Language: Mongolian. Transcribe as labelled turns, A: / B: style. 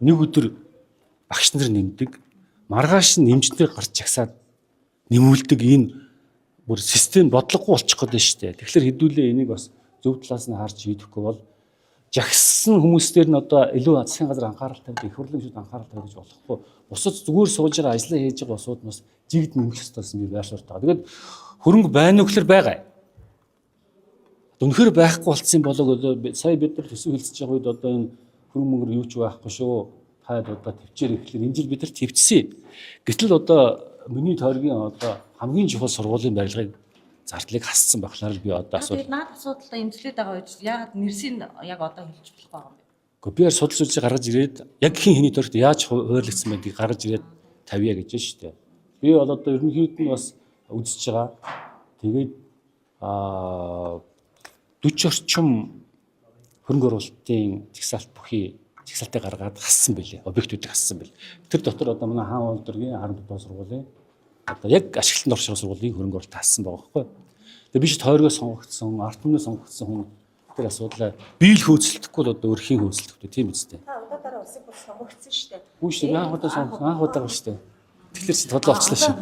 A: Нэг өдөр багш нар нэмдэг. Маргааш нь нэмжнээр гарч жагсаад нэмүүлдэг энэ бүр систем бодлогогүй болчих гээд байна шүү дээ. Тэгэхээр хэдүүлээ энийг бас зөв талаас нь харж шийдэхгүй бол жагссан хүмүүс дээр нь одоо илүү засгийн газар анхаарал тавьдаг, их хурлын гишүүд анхаарал тавьж болохгүй. Бусад зүгээр сууж байгаа, ажиллаа хийж байгаа бусууд нь бас жигд нэмэх ёстой гэсэн би байр суурьтай. Тэгээд хөрөнгө байна уу гэхэлэр байгаа. Үнэхээр байхгүй болцсон болоог одоо сая бид нар төсөв хэлцэж байгаа үед одоо энэ хөрөнгө мөнгөр юу ч байхгүй шүү. Таад одоо төвчээр ихлээр энэ жил бид нар төвчсөн. Гэтэл одоо миний тойргийн одоо хамгийн чухал сургуулийн барилгыг зардлыг хассан байхлаар л би одоо асуу.
B: Тэгээд наад асуудалтай эмзлээд байгаа үед яагаад нэрсийг яг одоо хэлж болохгүй байгаа юм бэ?
A: Гэхдээ би яар судалж үзээ гаргаж ирээд яг хин хэний тойрогт яаж хуваарлагдсан байдгийг гаргаж ирээд тавья гэж байна шүү дээ. Би бол одоо ерөнхийд нь бас үзэж байгаа. Тэгээд 40 орчим хөрөнгө оруулалтын жагсаалт бүхий жагсаалтыг гаргаад хассан байлээ. Объектуудыг хассан байл. Тэр дотор одоо манай хаан уулдэргийн 17 сургуулийн одоо яг ашиглалтанд орж байгаа сургуулийн хөрөнгө оруулалт хассан байгаа байхгүй. Тэгээ би ч тойргоо сонгогдсон, ард түмнээ сонгогдсон хүн тэр асуудлаа би л хөөцөлдөхгүй л одоо өрхийн хөөцөлдөхгүй тийм үстэй.
C: Та удаа дараа улсын бүр сонгогдсон шүү дээ.
A: Үгүй шүү дээ. Би анх удаа сонгогдсон, анх удаа шүү дээ. Тэгэхээр чи тодлоо олчлоо шүү.